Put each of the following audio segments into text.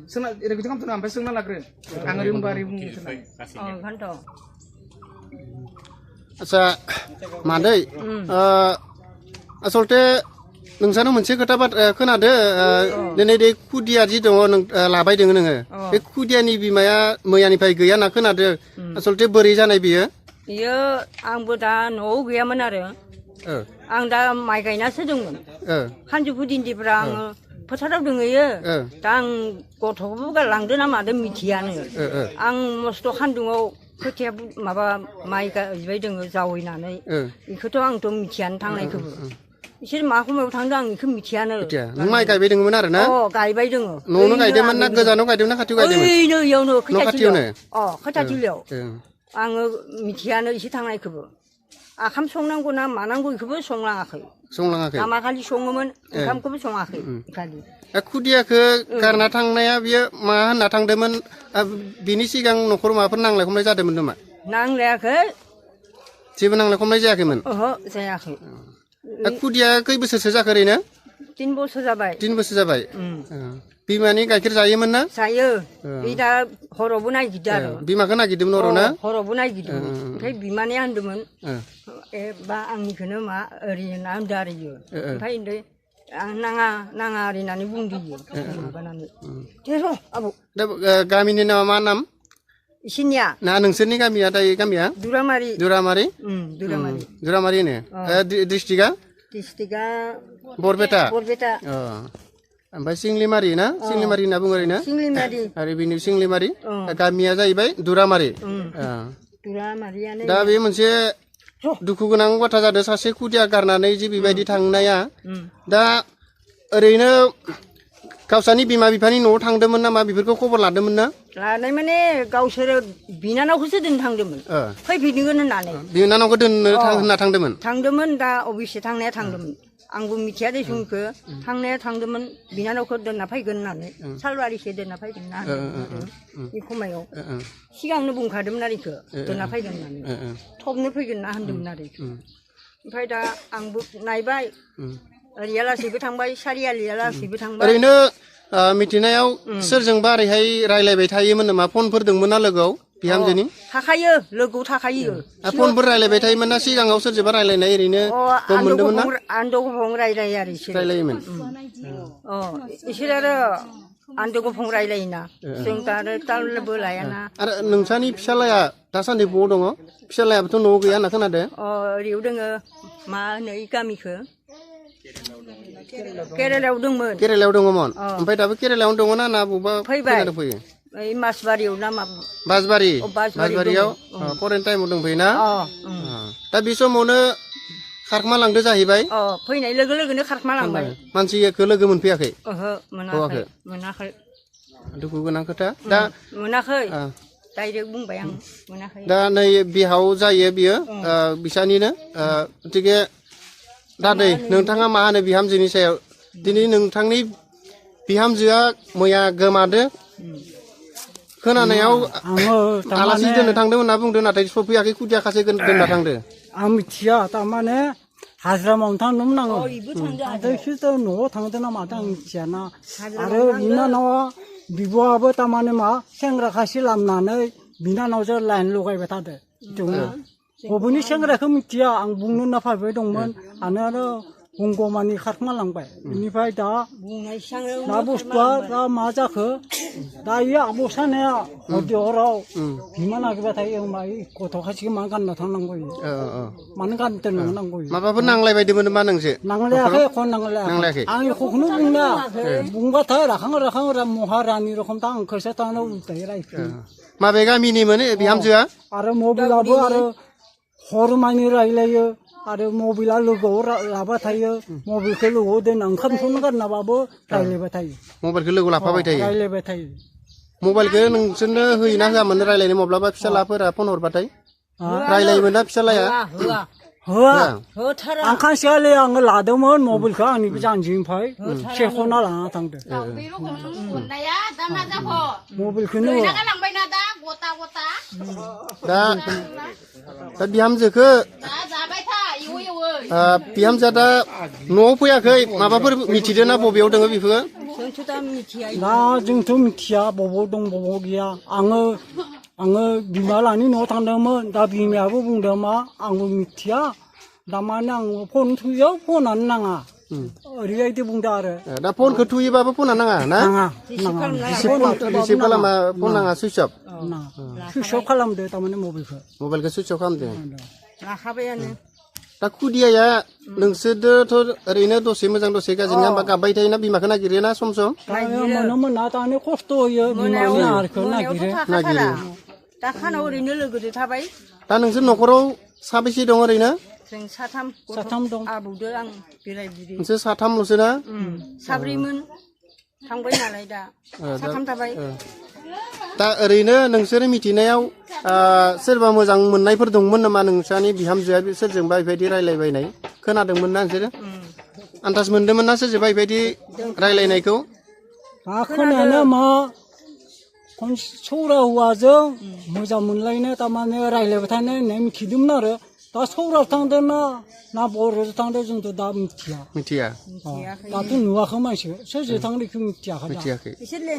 Sena itu kan tuh sampai sena lagi. Angin bari bunyi. Kan toh. Asa mandai. Asolte नोंसानो मोनसे खोथा खोनादो दिनै बे खुदिया जि दङ लाबाय दङ नोङो बे खुदियानि बिमाया मैयानिफ्राय गैया होनना खोनादो आसलते बोरै जानाय बियो बियो आंबो दा न'आव गैयामोन आरो आं दा माइ गायनासो दंमोन सानजौफु दिन्दिफ्रा आङो फोथाराव दङयो दा आं गथ'खौबो गारलांदो ना मादो मिथियानो आं मस्थ' सान्दुङाव खोथिया माबा माइ गायबाय दङ जावैनानै बेखौथ' आंथ' मिथियानो थांनायखौबो इसोर मा समाव थांदों आं बेखौ मिथियानो नों माइ गायबाय दङमोन आरो ना गायबाय दङ न'आवनो गायदोंमोन ना गोजानाव गायदोंमोन ना खाथियाव गायदोंमोन ओइनो इयावनो खोथियाथिलियाव खोथियाथिलियाव आङो मिथियानो एसे थांनायखौबो आखाम संनांगौ ना मानांगौ बेखौबो संलाङाखै नामा खालि सङोमोन ओंखामखौबो सङाखै खालि खुदियाखौ गारना थांनाया बियो मा होनना थांदोंमोन बिनि सिगां न'खराव माबाफोर नांलाय खमलाय जादोंमोन नामा नांलायाखै जेबो नांलाय खमलाय जायाखैमोन ओहो जायाखै खुदिया खै बोसोरसो जाखो ओरैनो 3 बोसोर जाबाय 3 बोसोर जाबाय बिमानि गाइखेर जायोमोन ना जायो बे दा हरावबो नागिरदो आरो बिमाखौ नागिरदोंमोन हराव ना हरावबो नागिरदो ओमफ्राय बिमानिया होनदोंमोन बा आंनिखौनो मा ओरैनो होनदो आरो इयो ओमफ्राय आं नाङा ओरै होननानै बुंदो इयो माबानानै र' आबौ दा गामिनि नामा मा नाम इसिनिया ना नोंसोरनि गामिया दायो गामिया दुरामारि दुरामारि होनो डिस्ट्रिक्टआ बरपेटा ओमफ्राय सिंलिमारि ना सिंलिमारि होनना बुङो ओरैनो आरो बिनि सिंलिमारि गामिया जाहैबाय दुरामारि दा बे मोनसे दुखु गोनां बाथ्रा जादों सासे खुदिया गारनानै जि बेबायदि थांनाया दा ओरैनो गावसानि बिमा बिफानि न'आव थांदोंमोन नामा बेफोरखौ खबर लादोंमोन ना लानाय माने गावसोरो बिनानावखौसो दोननो थांदोंमोन फैफिनगोन होननानै बिनानावखौ दोननो होनना थांदोंमोन दा अबेसे थांनाया थांदोंमोन आंबो मिथिया दे समखौ थांनाया थांदोंमोन बिनानावखौ दोनना फैगोन होननानै सालबारिसे दोनना फैगोन ना बे खमायाव सिगांनो बुंखादोंमोन आरो बेखौ दोनना फैगोन होननानै थबनो फैगोन ना होनदोंमोन आरो ओमफ्राय दा आंबो नायबाय ओरैया लासैबो थांबाय सारियालिया लासैबो थांबाय ओरैनो मिथिनायाव सोरजोंबा ओरैहाय रायलायबाय थायोमोन नामा फनफोर दंमोन ना लोगोआव बिहामजोनि थाखायो लोगोआव थाखायो फनफोर रायलायबाय थायोमोन ना सिगाङाव सोरजोंबा रायलायनाय ओरैनो मोनदोंमोन ना आन्दगफं रायलायो आरो इसोर रायलायोमोन इसोर आरो आन्दगफं रायलायोना जों दा आरो तालबो लायाना आरो नोंसानि फिसालाया दासान्दि बबाव दङ फिसालायाबोथ' न'आव गैया होनना खोनादों ओरैयाव दोङो मा होनो इ गामिखौ केरेलायाव दङमोन ओमफ्राय दाबो केरेलायावनो दङ ना बबेबा फैबाय फैयो ओइ मासबारियाव ना मा बासबारियाव फरेन टाइमाव दंफैयो ना दा बे समावनो खारखोमा लांदो जाहैबाय फैनाय लोगो लोगोनो खारखोमा लांबाय मानसिखौ लोगो मोनफैयाखै ओहो मोनाखै दुखु गोनां खोथा दा मोनाखै डाइरेक्ट बुंबाय आं मोनाखै दा नै बिहाव जायो बियो बिसानिनो गतिके दादै नोंथाङा मा होनो बिहामजोनि सायाव दिनै नोंथांनि बिहामजोआ मैया गोमादो खोनानायाव आलासि दोननो थांदों होनना बुंदों नाथाय सफैयाखै खुदिया खासे दोनना थांदों आं मिथिया थारमाने हाजिरा मावनो थांदोंमोन आङो बिसोरथ' न'आव थांदों ना मादों आं मिथियाना आरो बिनानावा बिब'आबो थारमाने मा सेंग्रा खासे लामनानै बिनानावजों लाइन लगायबाय थादों बबेनि सेंग्राखौ मिथिया आं बुंनो होनना फैबाय दंमोन आरो गंगमानि खारखोमा लांबाय बेनिफ्राय दा बुस्थुआ दा मा जाखो दा इयो आब' सानाया हराव बिमा नागिरबाय थायो गथ' खासेखौ मा गानना थांनांगौ मानो गाननो दोनलांनांगौ माबाफोर नांलायबायदोंमोन नामा नोंसो नांलायाखै एख' नांलायाखै आं एख'खौनो बुंला बुंबाथाय राखां महारानि रखम दा आंखौसो थांनो उल्टायै रायफिनो माबे गामिनिमोन बिहामजोआ आरो मबाइलाबो आरो हर मानि रायलायो आरो मबाइला लोगोआव लाबाय थायो मबाइलखौ लोगोआव दोन ओंखाम संनो गारनाबाबो रायलायबाय थायो मबाइलखौ लोगोआव लाफाबाय थायो रायलायबाय थायो मबाइलखौ नोंसोरनो होयोना होआमोन रायलायनो माब्लाबा फिसालाफोरा फन हरबाथाय रायलायोमोन ना फिसालाया होआ आं खानसेखालि आङो लादोंमोन मबाइलखौ आंनि जानजिनिफ्राय सेखना लाना थांदों मबाइलखौनो दा बिहामजोखौ बिहामजोआ दा न'आव फैयाखै माबाफोर मिथिदों ना बबेयाव दङ बेखौ जोंथ' दा मिथिया दा जोंथ' मिथिया बबाव दं बबाव गैया आङो बिमालानि न'आव थांदोंमोन दा बिमायाबो बुंदों मा आंबो मिथिया दामाने आं फन थुयो फनानो नाङा ओरैबायदि बुंदों आरो दा फनखौ थुयोबाबो फना नाङा ना रिसिभ खालामा फन नाङा सुइच अफ सुइच अफ खालामदो थारमाने मबाइलखौ सुइच अफ खालामदो लाखाबायानो दा खुदियाया नोंसोरदोथ' ओरैनो दसे मोजां दसे गाज्रि ना गाबबाय थायोना बिमाखौ नागिरोना सम सम मोनोमोन ना दानो खस्थ' होयो बिमानि आहारखौ नागिरो दा खानाव ओरैनो लोगोदो थाबाय दा नोंसोर न'खराव साबेसे दं ओरैनो जों साथाम दं आबौदो आं बोराय बुरि नोंसोर साथामल'सो ना साब्रैमोन थांबाय नालाय दा साथाम थाबाय दा ओरैनो नोंसोर मिथिनायाव सोरबा मोजां मोननायफोर दंमोन नामा नोंसानि बिहामजोआ सोरजोंबा बेबायदि रायलायबायनाय खोनादोंमोन ना नोंसोरो आन्दाज मोनदोंमोन ना सोरजोंबा बेबायदि रायलायनायखौ खोनायानो मा सौरा हौवाजों मोजां मोनलायनो थारमाने रायलायबाय थानाय होननाय मिथिदोंमोन आरो दा सौरा थांदों ना बर'जों थांदों जोंथ' दा मिथिया दाथ' नुवाखै मानसिखौ सोरजों थांदों बेखौ मिथियाखै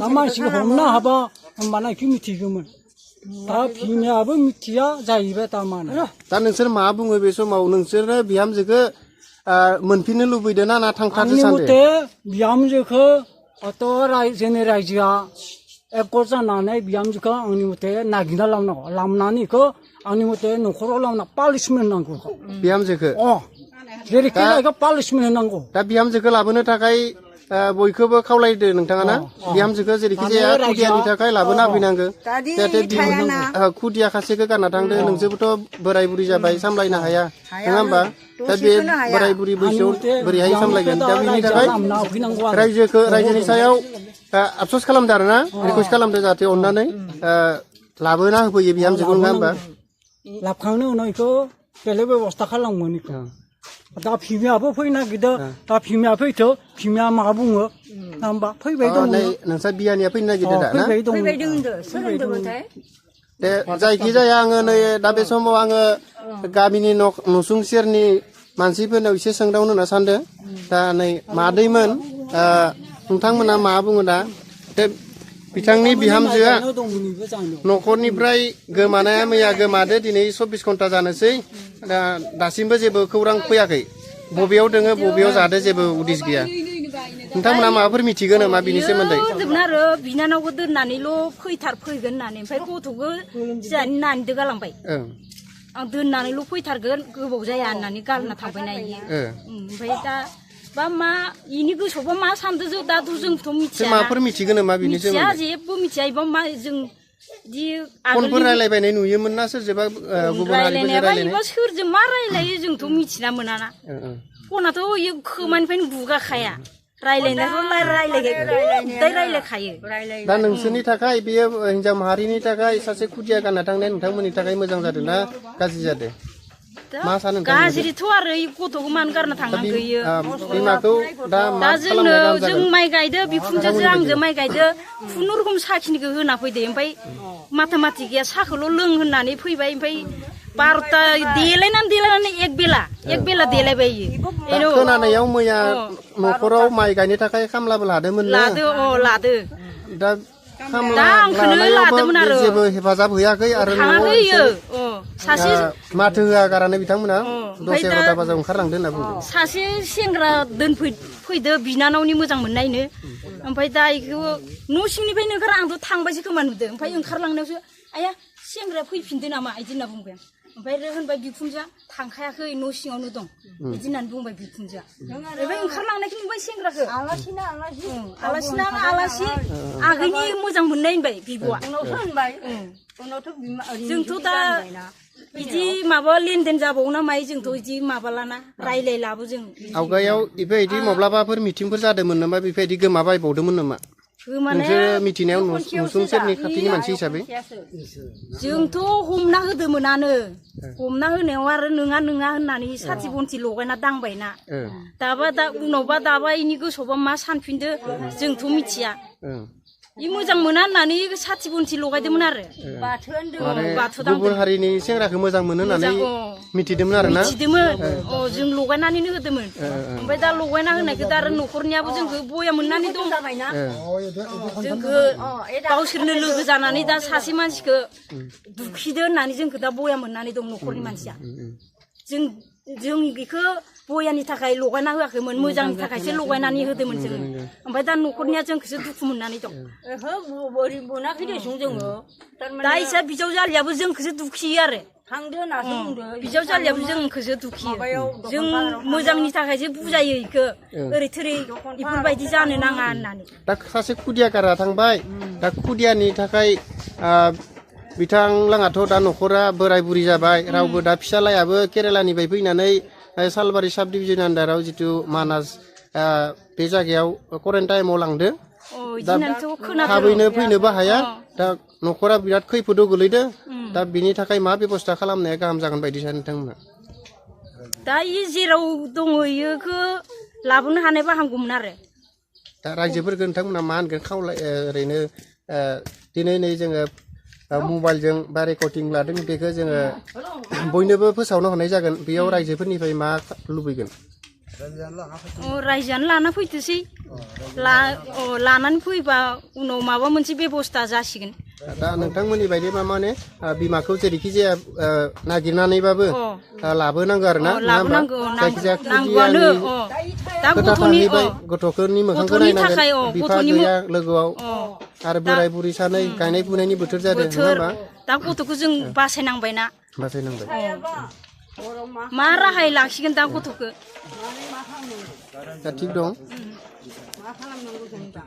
दा मानसिखौ हमनो हाबा होमबाना बेखौ मिथिगौमोन दा बिमायाबो मिथिया जाहैबाय थारमाने दा नोंसोर मा बुङो बे समाव नोंसोरो बिहामजोखौ मोनफिननो लुबैदों ना थांथारनो सानदों मथे बिहामजोखौ जोंनि रायजोआ एकगत जानानै बिहामजोखौ आंनि मथे नागिरना लांनांगौ लांनानै बेखौ आंनि मथे न'खराव लांना पानिशमेन्ट होनांगौ बिहामजोखौ जेरैखि बेखौ पानिशमेन्ट होनांगौ दा बिहामजोखौ लाबोनो थाखाय बयखौबो खावलायदो नोंथाङा ना बिहामजोखौ जेरैखि जाया खुदियानि थाखाय लाबोना होफैनांगो जाहाथे खुदिया खासेखौ गारना थांदो नोंसोरबोथ' बोराय बुरि जाबाय सामलायनो हाया नङा होमबा दा बे बोराय बुरि बैसोआव बोरैहाय सामलायगोन दा बेनि थाखाय रायजोनि सायाव आफस'स खालामदो आरो ना रिकुवेस्ट खालामदो जाहाथे अननानै लाबोना होफैयो बिहामजोखौ नङा होमबा लाबखांनो उनाव बेखौ बेलेग बेबस्था खालामगोन बेखौ दा बिमायाबो फैनो नागिरदों दा बिमाया फैथो बिमाया मा बुङो होमबा फैबाय दं नोंसा बियानिया फैनो नागिरदों दा ना फैबाय दं दे जायखि जाया आङो नै दा बे समाव आङो गामिनि नसुं सेरनि मानसिफोरनाव एसे सोंदावनो होनना सानदों दा नै मादैमोन नोंथांमोना मा बुङो दा बिथांनि बिहामजोआ न'खरनिफ्राय गोमानाया मैया गोमादो दिनै 24 घन्टा जानोसै दा दासिमबो जेबो खौरां फैयाखै बबेयाव दोङो बबेयाव जादो जेबो उदिस गैया नोंथांमोना माबाफोर मिथिगोन नामा बिनि सोमोन्दै आरो बिनानावखौ दोननानैल' फैगोन होननानै ओमफ्राय गथ'खौ जोंहानि नानिदो गालांबाय आं दोननानैल' फैथारगोन गोबाव जाया होननानै गारना थांबाय ना इयो ओमफ्राय दा बा मा इनि गोसोआवबा मा सानदों जों दाथ' जोंथ' मिथिया माबाफोर मिथिगोन नामा बिनि सोमोन्दै मिथिया जेबो मिथिया एबा मा जों बिदि फनफोर रायलायबायनाय नुयोमोन ना सोरजोंबा गुबुन हारिफोरजों रायलायनाया सोरजों मा रायलायो जोंथ' मिथिना मोनाना फनाथ' इयो खोमानिफ्रायनो गुगाखाया रायलायखायो दा नोंसोरनि थाखाय बेयो हिनजाव माहारिनि थाखाय सासे खुदिया गानना थांनाया नोंथांमोननि थाखाय मोजां जादों ना गाज्रि जादों मा सानो गाज्रिथ' आरो गथ'खौ मानो गारना थांनांगौ बिमाखौ दा जों माइ गायदो बिखुनजोजों आंजों माइ गायदो खुनुरुखुम साखिनिखौ होना फैदो ओमफ्राय माथामाथि गैया साहाखौल' लों होननानै फैबाय ओमफ्राय 12ता देलायनानै एक बेला देलायबाय इयो खोनानायाव मैया न'खराव माइ गायनो थाखाय खामलाबो लादोंमोन लादो दा जेबो हेफाजाब होयाखै आरो माथो होआ गारानो बिथांमोना दसे 11 बाजाराव ओंखारलांदो होनना बुंदों सासे सेंग्रा दोनफैदो बिनानावनि मोजां मोननायनो ओमफ्राय दा इखौ न' सिंनिफ्रायनो ओंखार आंथ' थांबायसो खोमा नुदों ओमफ्राय ओंखारलांनायावसो आया सेंग्राया फैफिनदो नामा बिदि होनना बुंबाय ओमफ्राय होनबाय बिखुनजोआ थांखायाखै न' सिङावनो दं बिदि होननानै बुंबाय बिखुनजोआ ओमफ्राय ओंखारलांनायखौ नुबाय सेंग्राखौ आलासि आगैनि मोजां मोननाय होनबाय बिब'आ जोंथ' दा बिदि माबा लेनदेन जाबावो ना मायो जोंथ' बिदि माबालाना रायलायलाबो जों आवगायाव बेबायदि माब्लाबाफोर मिटिंफोर जादोंमोन नामा बेबायदि गोमाबायबावदोंमोन नामा नोंसोर मिथिनायाव नसुं सेरनि खाथिनि मानसि हिसाबै जोंथ' हमना होदोंमोनानो हमना होनायाव आरो नङा होननानै साथि बन्थि लगायना दांबायना दाबा उनावबा दाबा इनि गोसोआवबा मा सानफिनदो जोंथ' मिथिया इ मोजां मोना होननानै साथि बनथि लगायदोंमोन आरो बाथो होनदों बाथो दांदों गुबुन हारिनि सेंग्राखौ मोजां मोनो होननानै मिथिदोंमोन आरो ना मिथिदोंमोन जों लगायनानैनो होदोंमोन ओमफ्राय दा लगायना होनायखौ दा आरो न'खरनियाबो जोंखौ बया मोननानै दं जोंखौ गावसोरनो लोगो जानानै दा सासे मानसिखौ दुखिदो होननानै जोंखौ दा बया मोननानै दं न'खरनि मानसिया जों बेखौ बयानि थाखाय लगायना होआखैमोन मोजांनि थाखायसो लगायनानै होदोंमोन जोङो ओमफ्राय दा न'खरनिया जोंखौसो दुखु मोननानै दं मोनाखै देसुं जोङो दा इसा बिजावजालियाबो जोंखौसो दुखियो आरो बिजावजालियाबो जोंखौसो दुखियो जों मोजांनि थाखायसो बुजायो इखौ ओरै थोरै इफोरबायदि जानो नाङा होननानै दा सासे खुदिया गारा थांबाय दा खुदियानि थाखाय बिथांलाङाथ' दा न'खरा बोराय बुरि जाबाय रावबो दा फिसालायाबो केरेलानिफ्राय फैनानै सालबारि साब डिभिजन आन्डाराव जितु मानास बे जायगायाव क्वारेन्टाइनाव लांदो दा थाबैनो फैनोबो हाया दा न'खरा बिराद खैफोदाव गोलैदों दा बिनि थाखाय मा बेबस्था खालामनाया गाहाम जागोन बायदि सानो नोंथांमोना दा इ जेराव दङ इखौ लाबोनो हानायबा हामगौमोन आरो दा रायजोफोरखौ नोंथांमोना मा होनगोन खावलाय ओरैनो दिनै नै जोङो मबाइलजों बा रेकर्डिं लादों बेखौ जोङो बयनोबो फोसावनो हरनाय जागोन बेयाव रायजोफोरनिफ्राय मा लुबैगोन रायजोआनो लाना फैथोसै लानानै फैबा उनाव माबा मोनसे बेबस्था जासिगोन दा नोंथांमोननि बायदि माने बिमाखौ जेरैखि जाया नागिरनानैबाबो लाबोनांगौ आरो ना जायखिजाया खुदियानि खोथा थाहैबाय गथ'फोरनि मोखांखौ नायनांगोन बिफा गैया लोगोआव आरो बोराय बुरि सानै गायनाय फुनायनि बोथोर जादों नङा होमबा दा गथ'खौ जों बासायनांबायना मा राहायै लाखिगोन दा गथ'खौ दा थिग दं मा खालामनांगौ जों दा